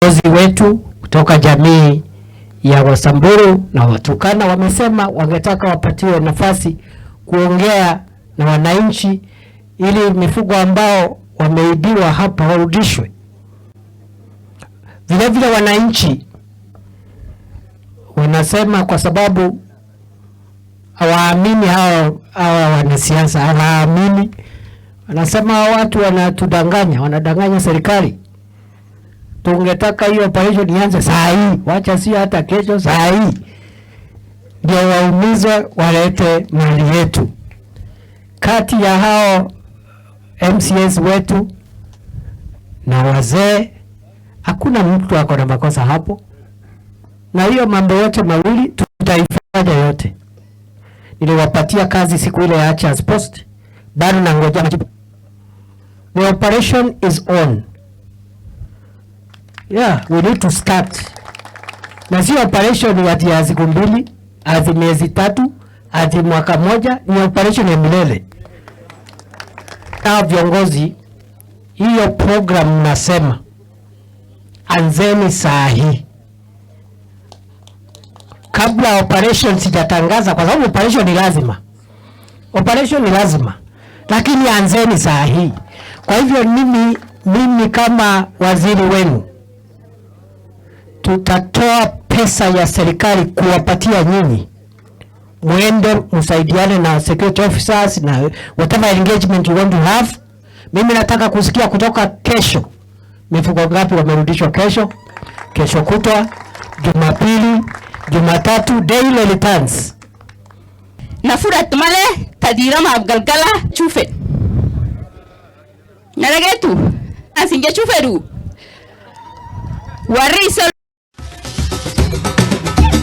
Viongozi wetu kutoka jamii ya Wasamburu na Waturkana wamesema wangetaka wapatiwe nafasi kuongea na wananchi ili mifugo ambao wameibiwa hapa warudishwe. Vilevile wananchi wanasema kwa sababu hawaamini hawa wanasiasa, hawaamini, wanasema hawa watu wanatudanganya, wanadanganya serikali. Tungetaka hiyo operation ianze saa hii, wacha sio hata kesho, saa hii ndio waumizwe, walete mali yetu. Kati ya hao MCAs wetu na wazee, hakuna mtu ako na makosa hapo, na hiyo mambo yote mawili tutaifanya yote. Niliwapatia kazi siku ile ya Archers Post, bado nangoja majibu. The operation is on. Yeah, we need to start. Na sio operation ati ya siku 2, ati miezi 3, ati mwaka moja, ni operation ya milele. Hao viongozi, hiyo program nasema anzeni saa hii kabla operation sijatangaza, kwa sababu operation ni lazima, operation ni lazima, lakini anzeni saa hii. Kwa hivyo mimi kama waziri wenu tutatoa pesa ya serikali kuwapatia nyinyi, muende msaidiane na security officers na whatever engagement you want to have. Mimi nataka kusikia kutoka kesho, mifugo ngapi wamerudishwa kesho, kesho kutwa, Jumapili, Jumatatu, daily returns. Na furat male tadirama galgala chufe naragetu asinge chuferu warri isa.